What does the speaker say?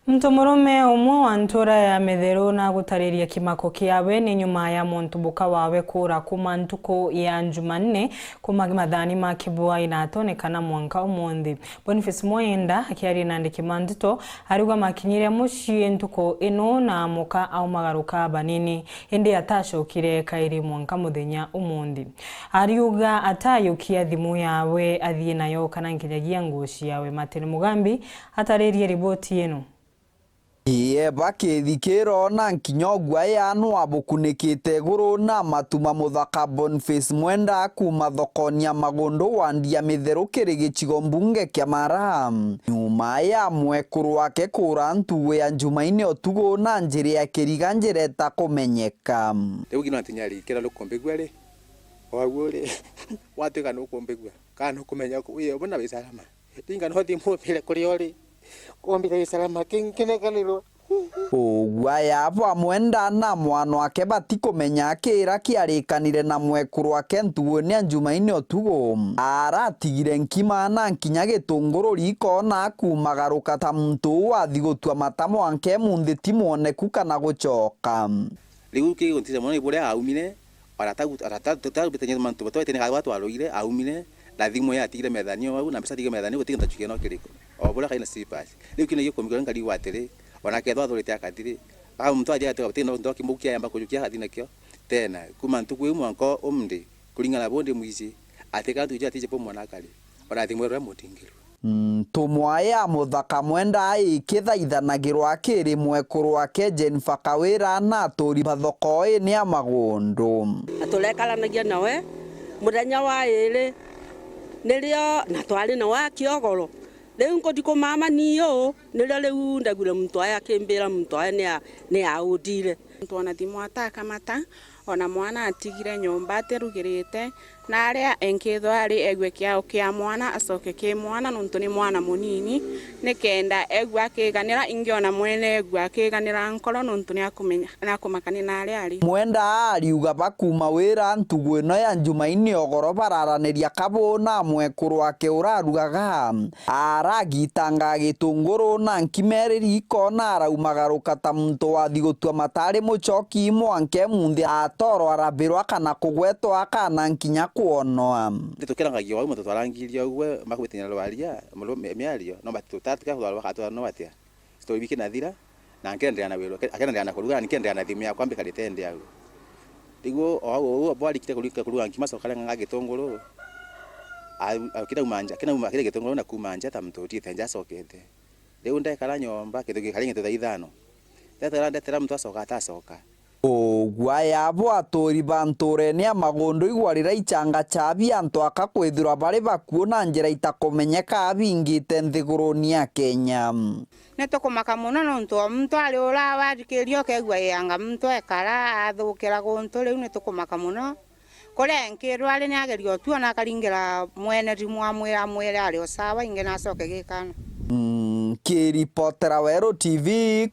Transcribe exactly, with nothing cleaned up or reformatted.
Muntu murume umwe wa ntura ya Mitheru na gutariria kimako kiawe ni nyuma ya muntu buka wawe kuura kuma ntuku ya Jumanne kuma mathani ma kibwai na atonekana mwanka umunthi. Boniface Mwenda akiaria na andiki ma ndeto ariuga makinyire mucii ntuku ino na muka aumagaruka banini, indi atacokire kairi mwanka muthenya umunthi. Ariuga atayukia thimu yawe athii nayo kana nkinyagia nguo ciawe. Martin Mugambi ataririe riboti ino. Ii, bakithikira ona nkinya ugua ya nwa bukunikite iguru na matu ma muthaka Boniface Mwenda kuma thokoni ya Magundu wandi ya Mitheru kiri gicigo mbunge kia Mara. Nyuma ya mwekuru wake kuura ntugu ya Jumaine utugu na njira ya kiriga njira itakumenyeka. Riu ngina ntinyari kira nukumbigua ri, o au uri, watwika nukumbigua, kana nukumenya ku-, wi, ubona wi salama. Ringa no thimu umbire kuria uri, umbire wi salama, kin-, kinekanirwa. Ugua ya bwa Mwenda na mwana wake batikumenya kira kiarikanire na mwekuru wake ntuguine ya Jumaine utugu. Aratigire nkima na nkinya gitunguru riko na kumagaruka ta muntu uu athi gutua mata mwanka emunthi ti mwoneku kana gucoka. Riu kiri guntiria mono ni buria aumire, ona tau, ona ta-, ta-, taubitania mantu, twetene kana twarugire, aumire, na thimu yatigire methani o au, na mbeca atigire methani, guti gintu acukie no kiriko. O buria kaina slippers. Riu kina gikumbigua nkarigwa atiri, ona kethwa athurite akathi ri, a muntu athia ati guti no ndo kimukia yamba kujukia akathi nakio. Tena, kuma ntuku iu mwanka umndi, kuringana na bundi mwiji, ati kantu iju atije bumwona akari. Ona thimu iria mutingirwe. Ntumwa ya muthaka Mwenda ikithaithanagirwa kiri mwekuru wake Jennifer Kawira na aturi ba thoko ii ni a Magundu. Na turekaranagia nawe muthenya wa iri, nirio, na twari nawe akiogoro. Riu nkuthi kumama niu, nirio riu ndagwire muntu ae akimbira muntu ae ni a-, ni aundire. Muntu ona thimu atakamata, ona mwana atigire nyomba atirugirite, na aria enkithwa ari egue kiao kia mwana, acoke ki mwana, nontu ni mwana munini, nikenda egue akiganira, ingi ona mwene egue akiganira nkoro, nontu ni akumenya, ni akumakania na aria ari. Mwenda ariuga bakuma wira ntugu ino ya Jumaine ogoro bararaniria kabu na mwekuru wake urarugaga. Aragitanga gitunguru na nkima iri riko na araumagaruka ta muntu wathi gutua matari mucoki mwanka emunthi atorwa arabirwa kana kugwetwa akana nkinya kwonwa. Ndeto kirangagia wau muntu twarangirie uguo, makubitania rwaria, mulu-, mi-, miario, no batu-, tatu kia kutwarwa bakatwarwa no atia? Story bikinathira, na nkenderea na wira, akenderea na kuruga, na nkenderea na thimu yakwa mbikarite ndi au. Riu o au, o au, bwarikire kuruga, kuruga nkima, coka reng'ang'a gitunguru, au, au, kirauma nja, kirauma, kiri gitunguru na kuuma nja ta muntu utiite nja acokete. Riu ndekara nyomba, kintu gikaria ngeto thaa ithano. Ndetera, ndetera muntu acoka atacoka. Ugwa yabo aturi ba nturene ya Magundu igwa riria ichanga chabi antu aka kwithirwa bari bakuu na njira itakumenyeka abingite nthiguruni ya Kenya. Ni tukumaka mono nontu o muntu ari ura wathikiriria ukegua ii anga muntu ekara athukira guntu, riu ni tukumaka mono. Kuria enkirwa ari ni ageria utua na akaringira mwene thimu amwira, amwire ari o sawa, ingi na acoke gikana. Mm, kiripotera Weru T V.